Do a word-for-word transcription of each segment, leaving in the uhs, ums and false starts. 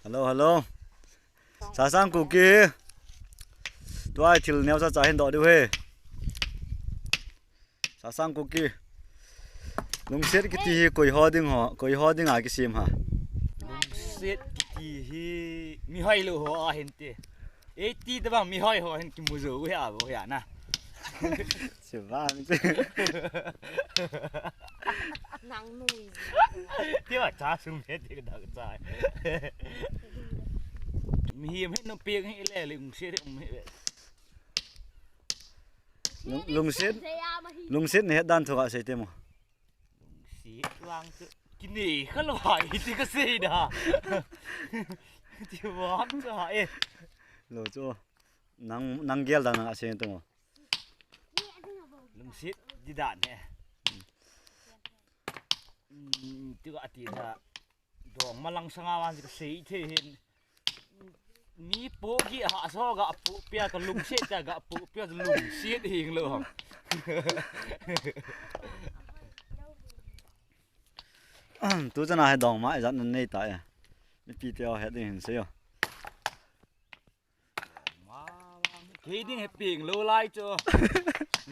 Hello, hello. Sasang Kuki. Tua thil neo sa cha hin doh diu he. Sasang Kuki. Lungset kiti hi koi ho ding ho, koi ho ding a kisem ha. Lungset kiti hi mihoi lou ho a hin ti. Eiti tabang mihoi ho hin kimu jou he a bo he a na. Sivang. Nang nui. Ti wa cha sum he ti da cha. Mihem hi no pek hi le lungset um hi. Lungset. Lungset ne het dan thu ka sei te mo. Lungset lang chu. Kini khalou hai ti ka sei da. Ti wang cha e. Lo chu. Nang, nang gel dan nang a sei te mo. Lungset di dan he. Ti ka ti da. Dong malang sanga wan ka sei the hin. Mi po gi ha so ga po pia ka lungset ta ga po pia lungset hing lo hang. Tu chana he dong ma ijat nan nei ta e. Mipi te o he ding hin sei o. Kei ding he ping lou lai chu.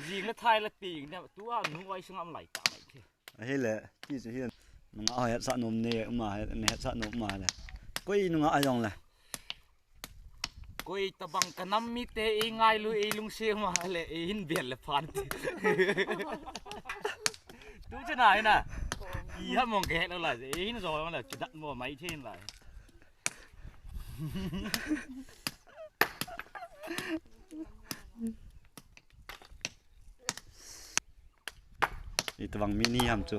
Jing le thai le ping ne tu a nu wai sangam lai ta mai the. Ahile, ti chu hin. Nunga ho het sa nom ne, uma het, ne het sa nom uma le. Koi nunga a jong le. Koi tabang ka nam mite ei ngailu ei lungset ma le ei hin bel le phan ti. Tu chana hina. Iha mong ke het lou lai ei hin jo lou lai kidat mo mai the hin lai. Itobang mi ni ham chu.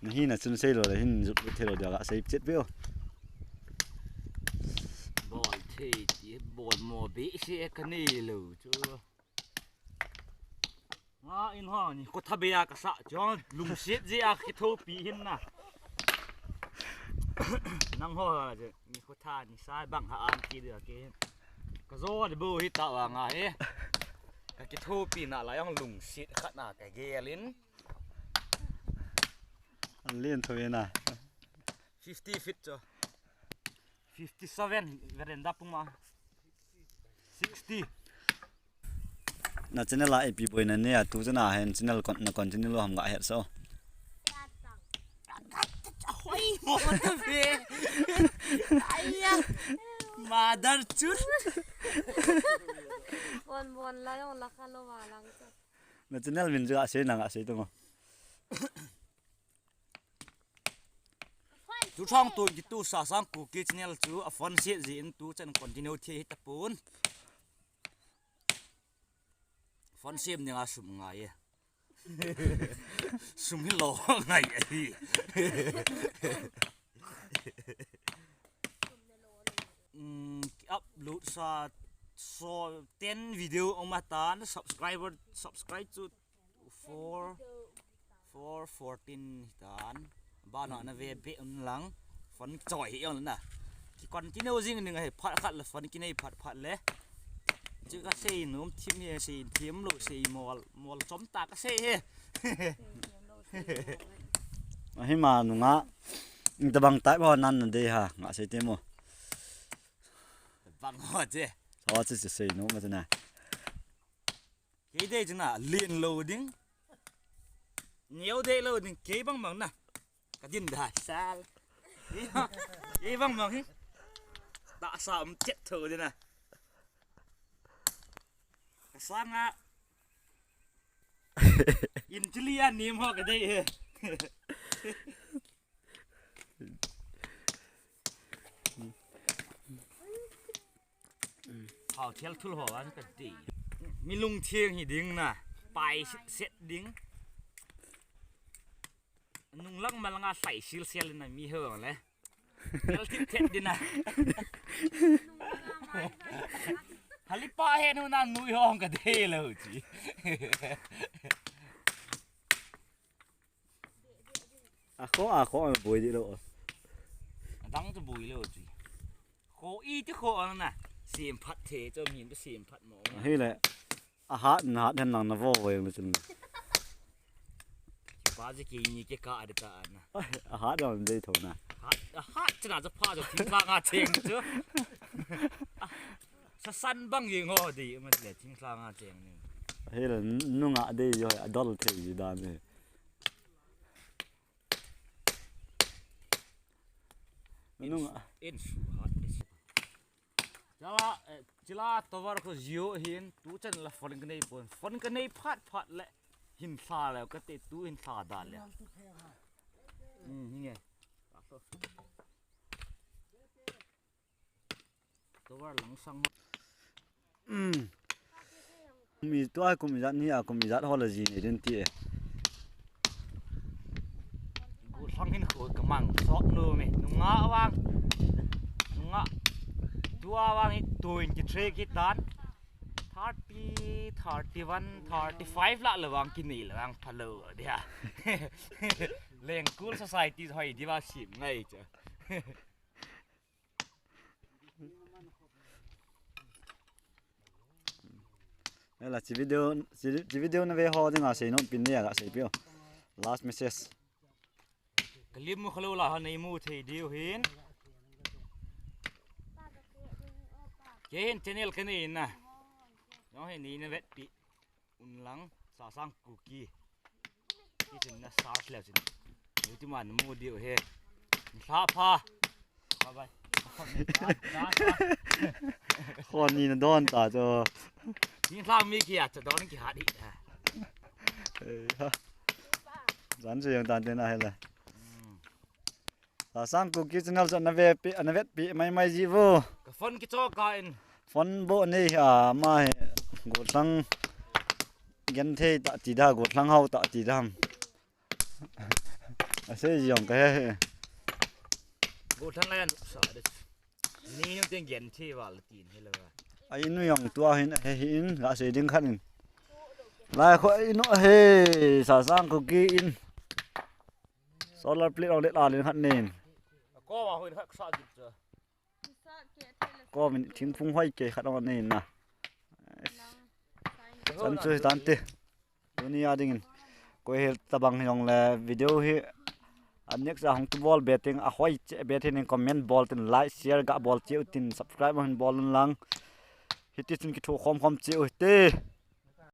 Na hina chun sei lou le hin jut thei lou dia ka sei chet pe o. Bol thei ti bol mo be se ka nei lou chu. Nga in ho ni ko tha be a ka sa chu lungset je a kithopi hin na. Nang ho je ni ko tha ni sa bang ha an ki dia ke. Ka jo de bo hi ta wa nga he. Ka kithopi na la jong lungset khat na ka gel in. An len tho na. Fifty feet chu. Fifty seven veranda puma. Sixty. Na channel a ipi boina nei a tu chana hin channel kon, na continue lou ham ga het so. Hoi mo ta ve. Aiya. Mother chut. Bon bon la jong la kha lou ma lang chu. Na channel min chu a sei na ga sei tu mo. Two thousand twenty-two Sasang Kuki channel chu a fun set ji in tu chan continue thei hi tapon. Fun sem dinga sum ngai e. Sum hi lo ngai e. Mm, upload sa so ten video ong matan subscriber subscribe chu four, four fourteen hitan. Bana na ve be un lang. Fun choi hi ong na. Ki continue jing ning he phat khat le fun kinei phat phat le. Chu ka sei nom thim he sei thim lou sei mol mol chom ta ka sei he. Ahi ma nunga. Tabang tai ba nan na de ha nga sei te mo. Bang ho che. Ho che che sei nom ma che na. Kei dei chuna lin lo ding. Neo dei lo ding kei bang bang na. Ka din da sal. Kei bang bang hi. Ta sa um chet tho ding na. Ka sanga. In chili a nim ho ka dei he. Hau thel thul ho an ka ti. Mi lungtheng hi ding na. Pai set ding. Nung lang ma langa sai sil sel na mi ho le. Thel thip thet ding na. Hali pa he nu na nui ho ka de lo chi. A kho, a kho, a boi di lo. Dang chu boi lo chi. Kho i ti kho ang na. Sim phat the cho min ba sim phat mo. Hi le. A hat na hat hen lang na vo vo yang chun. Pa ji ki ni ke ka a de ta na. A hat dang dei tho na. Hat, hat chena cha pha jo thinglang a cheng chu. Sasan bang jing ho di, ma le thinglang a cheng ni. Hel nunga dei jo adol thei ji dan ni. Nunga. In su hat ni. Chala, eh, chila tovar ko jio hin, tu chan la phone ka nei pon. Phone ka nei phat phat le hin thla le ka te tu hin thla da le. Hmm, hinge. Tovar lang sang. Hmm. Kum i tua kum ijat ni a kum ijat ho la ji ni din ti e. Gu thang hin khu ka mang sok nu mi. Nunga wang. Nunga. Tua wang i twenty three ki tan. Thirty, thirty one, thirty five la le wang ki ni le wang phalo dia. Leng cool society hoi di wa sim ngai cha. Ela, chi video, chi, chi video na ve ho dinga sei nom pin ni a ga sei piu. Last message. Ka lim mu kha lou la ha nei mu thei diu hin. Kei hin channel ka nei na. Nong hin nei na vet pi. Un lang, Sasang Kuki. Ki chin na search le chin. YouTube man mu diu he. Thla pha. Bye bye. Khon ni na don ta cho. Ni thla mi ki a cha don ki ha di. Eh, ha. Jan se yang tan te na he le. Hmm. Sasang Kuki channel chu ana ve pi, ana vet pi mai mai ji vo. Ka phone ki cho ka in. Phone bo nei a ma he. Gothlang gen thei ta ti da, gothlang hau ta ti da. A sei jong ka he he. Gothlang lai an sa de. Ni nu ten gen thei val tin he la. Ai nu jong tua hin he hin ga sei ding khat in. Lai kho ai nu he Sasang Kuki in. Solar plate ong le la len khat nen. Ko ma hoi khat sa jip cha. Ko min thingphung hoi ke khat ong nen na. Chan chu hi tan te. Tuni a dingin. Koi hel tabang jong le video hi. A next a hung tu bol beting a hoi che beting comment bol tin like share ga bol che u tin subscribe hin bol un lang. Hiti chun ki thu khom khom che u te.